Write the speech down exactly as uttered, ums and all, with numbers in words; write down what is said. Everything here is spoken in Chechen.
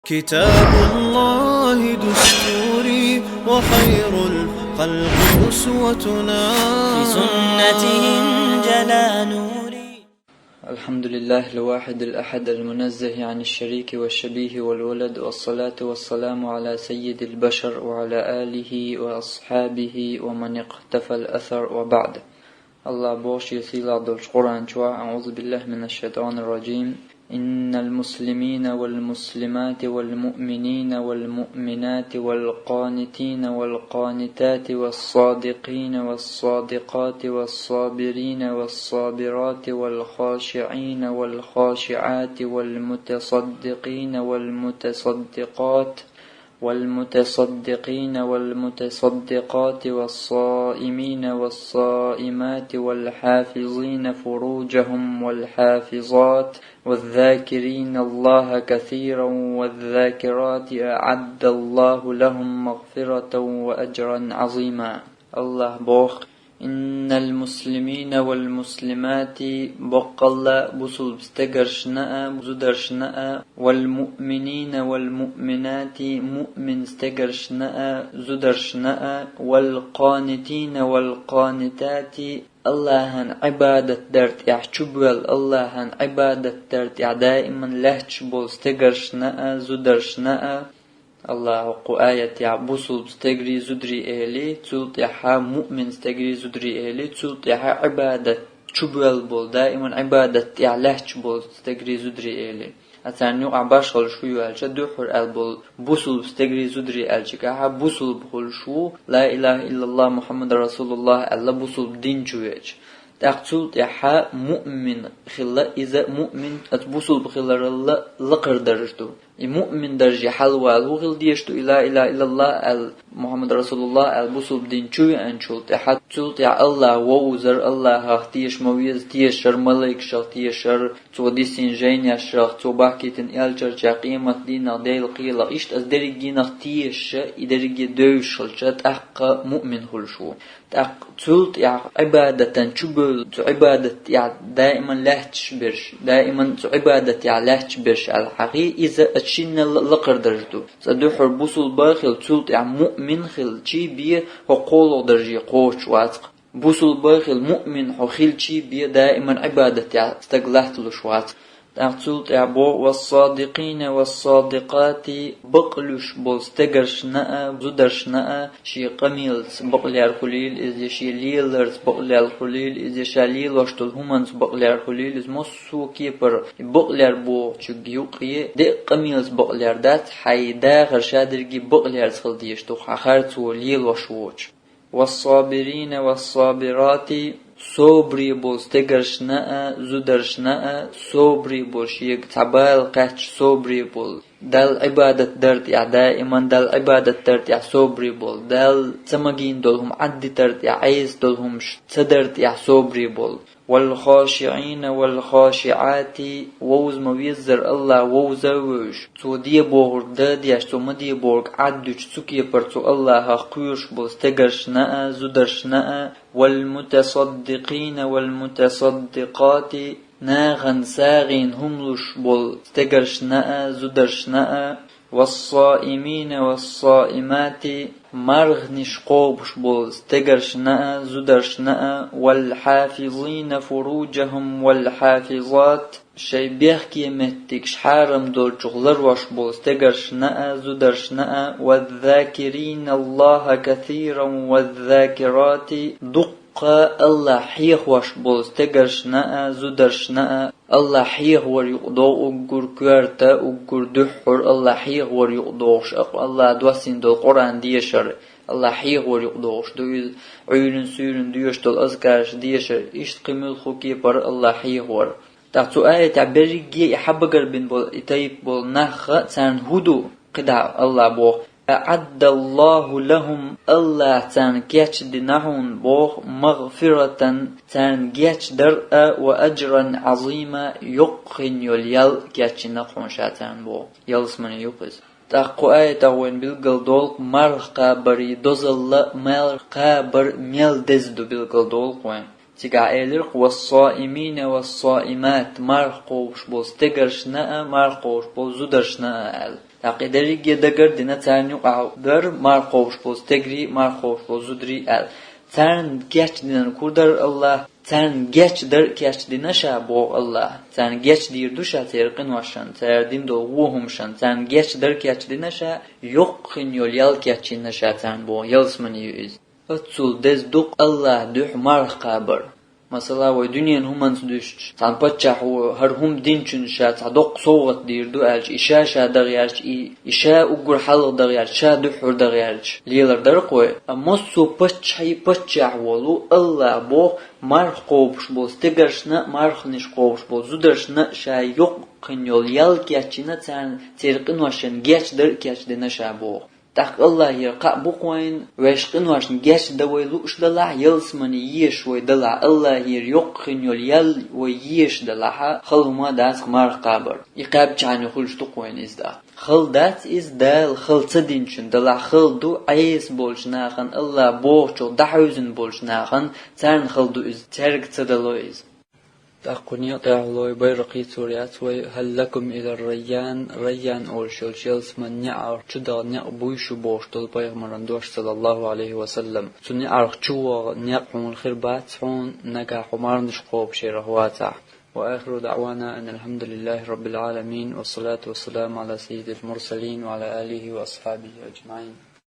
كتاب الله دستوري وخير الخلق أسوتنا. بسنته انجلى نوري. الحمد لله الواحد الأحد المنزه عن الشريك والشبيه والولد، والصلاة والسلام على سيد البشر وعلى آله وأصحابه ومن اقتفى الأثر، وبعد. Аллах боху шен сийлахь долчу Къуръан чохь: أعوذ بالله من الشيطان الرجيم. إن المسلمين والمسلمات والمؤمنين والمؤمنات والقانتين والقانتات والصادقين والصادقات والصابرين والصابرات والخاشعين والخاشعات والمتصدقين والمتصدقات والمتصدقين والمتصدقات والصائمين والصائمات والحافظين فروجهم والحافظات والذاكرين الله كثيرا والذاكرات أعد الله لهم مغفرة وأجرا عظيما. Аллах боху: إن المسلمين والمسلمات, боккъалла бусулба стегаршна а, зударшна а, والمؤمنين والمؤمنات, муъмин стегаршна а, зударшна а, والقانتين والقانتات, Аллахьан Ӏибадат дар тӀехь чубоьлла, Аллахьан Ӏибадат дар тӀехь даиман лаьтташ болу стегаршна а, зударшна а. Аллаха кху аятехь бусулба стегарий, зударий эли, цул тӀаьхьа муъмин стегарий, зударий эли, цул тӀаьхьа Ӏибадат чубоьлла болу, даиман Ӏибадат тӀехь лаьтташ болу стегарий, зударий эли. А царна юкъахь башхалла шу ю аьлча, дуьххьара аьлла болу бусулба стегарий, зударий аьлча, ахьа бусулба хуьлуш ву, ла илаха иллаллах Мухаммад расулуллах аьлла бусулба дин чу веача. ТӀаккха цул тӀаьхьа муъмин хилла, иза муъмин, оцу бусулба хиларалла лакхара даржа ду. И муъмин дарже хьалавала хӀун хила дезаш ду, и ла илаха иллаллах аьлла, Мухаммад расулуллах аьлла бусулба дин чу веанчул тӀаьхьа, цул тӀаьхьа Аллах вовзар, Аллахах теша ма веза, тешар, малайкашах тешар, цо дисина жайнех, цо бахкийтина элчанех, къематдийнах, Делан кхелах, иштта аса дерригенах теша, и дерриге девзаш хилча, тӀаккха муъмин хуьлуш ву. ТӀаккха цул тӀаьхьа Ӏибадатан чубевлла, цу Ӏибадат тӀехь даиман лаьтташ берш, даиман цу Ӏибадатехь лаьтташ берш аьлла хьахий, иза оцу шиннал а лакхара даржа ду. Цкъа дуьххьара бусулба хила, цул тӀаьхьа муъмин хилчий бен, хьо кхоалгӀа дарже кхочуш вац-кх. Бусулба хила, муъмин хьо хилчий бен, даиман Ӏибадатехь стаг латталуш вац-кх. ТӀаккха цул тӀаьхьа боху: «Вассадикъина вассадикъати», бакълуьйш болу стегаршна а, зударшна а, шен къамелаца бакълаьрхӀа хуьлийла иза, я шен леларца бакълаьрхӀа хуьлийла иза, я ша лелош долу хӀуманца бакълаьрхӀа хуьлийла иза, массо а кепара и бакълаьрхӀа бохучуьнга юккъе деккъа къамелаца бакълаьрхӀа дац, хьайн дахар ша дерриге бакълаьрца хила дезаш ду-кх, хьан харцо лелош воцуш. «Вассабирина вассабирати», собаре болу стегаршна а, зударшна а, собаре болу, шега цхьа бала кхаьчча собаре болу. Далла Ӏибадат дар тӀехь даиман, Далла Ӏибадат дар тӀехь собаре болу. Далла ца магийна долу хӀума Ӏаддитар тӀехь, Ӏеса долу хӀумаш ца дар тӀехь собаре болу. «Валхашиъина валхашиъати», вовза ма веззара Аллах вовза а вевзаш, цо де бохург да а деш, цо ма де бохург Ӏаддуьтуш, цу кепара цу Аллахах кхоьруш болу стегаршна а, зударшна а, «валмутасаддикъина валмутасаддикъати», нахана сагӀина хӀума луш болу стегаршна а, зударшна а, «вассаимина вассаимати», марханаш кхобуш болу стегаршна а, зударшна а, «валхьафизина фуруджахум валхьафизат», шайн бехке меттигаш хьарам долчух ларош болу стегаршна а, зударшна а, «ваззакирина Аллаха касиран ваззакирати», дуккха Аллах хьехош болу стегаршна а, зударшна а, Аллах хьехавар юкъадогӀу уггар коьрта, уггар дуьххьара Аллах хьехавар юкъадогӀуш, акъ-, Аллах доссийна долу Къуръан дешар, Аллах хьехавар юкъадогӀуш ду иза, Ӏуьйранна, суьйранна доьшуш долу азкараш дешар, иштта кхин муьлхха кепара Аллах хьехавар. ТӀаккха цу аятехь берриге и хьабагар бина болу, и тайпа болу нах, царна хӀун ду? КхидӀа Аллах боху: «АӀаддаллаху лахум», Аллах царна кечдина хьуна боху, «магъфиратан», царна гечдар а, «ва аджран Ӏазима», йоккха хин йолу ял кечйина хьуна ша царна боху. Ялсамани ю-кх иза. ТӀаккха кху аятах вайна билггал долу марха кхабарий дозалла, марха кхабар мел деза ду билггал долу-кх вайна. Цигахь элира-кх: «Вассаимина вассаимат», марха кхобуш болу стегаршна а, марха кхобуш болу зударшна а аьлла. ТӀаккха дерриге дагар дина царна юкъахь дар марха кхобуш болу стегарий, марха кхобуш болу зударий аьлла. Царна гечдинарг хӀун дара АллахӀа? Царна гечдар а кечдина ша, боху АллахӀа. Царна гечдийр ду ша церан къиношна, цара дина долу вон хӀуманашна. Царна гечдар а кечдина ша, йоккха хин йолу ял кечйина ша царна, боху, ялсамани ю иза. Оццул деза ду-кх АллахӀан дуьхьа марха кхабар. Масала, вай дуьненан хӀуманца дуьстича, цхьана паччахьо хӀара хӀума динчунна ша цхьа доккха совгӀат дийр ду аьлча, и ша-ша дагӀаьрча, и, и ша уггар хьалха дагӀаьрча, ша дуьххьара дагӀаьрча, лелар дара-кх вай. Амма массо а паччахьий паччахь волу АллахӀа боху, марха кхобуш болу стегаршна а, марханаш кхобуш болу зударшна а ша йоккха хин йолу ял кечйина царна, церан къиношна гечдар а кечдина ша, боху. ТӀаккха АллахӀера кхаъ бу-кх вайна, вайша къиношна гечдан вай лууш далахь, ялсамани езаш вай далахь, АллахӀера йоккха хин йолу ял вай езаш далахь, хала хӀума дац-кх марха кхабар. И кхаьбчахьана хуьлуш ду-кх вайна иза тӀаккха. Хала дац иза Дала хала ца динчунна далахь, хала ду Ӏеса болчу нахана, АллахӀа бохучух дӀахьевзина болчу нахана, царна хала ду иза, цаьрга ца дало иза. ТӀаккха кху некъа тӀехь лой Байракъи цо яц вай: «Хьал лакум ила Райян», Райян олуш йолчу ялсаманин неӀарх чу даха некъ буй шу бохуш долу пайхамаран дош, саллаллаху Ӏалайхи ва саллам. Цу неӀарх чу ваха некъ хьуна хир бац хьуна, нагахь хьо марханаш кхобуш ярах вацахь. وآخر دعوانا أن الحمد لله رب العالمين، والصلاة والسلام على سيد المرسلين وعلى آله وأصحابه أجمعين.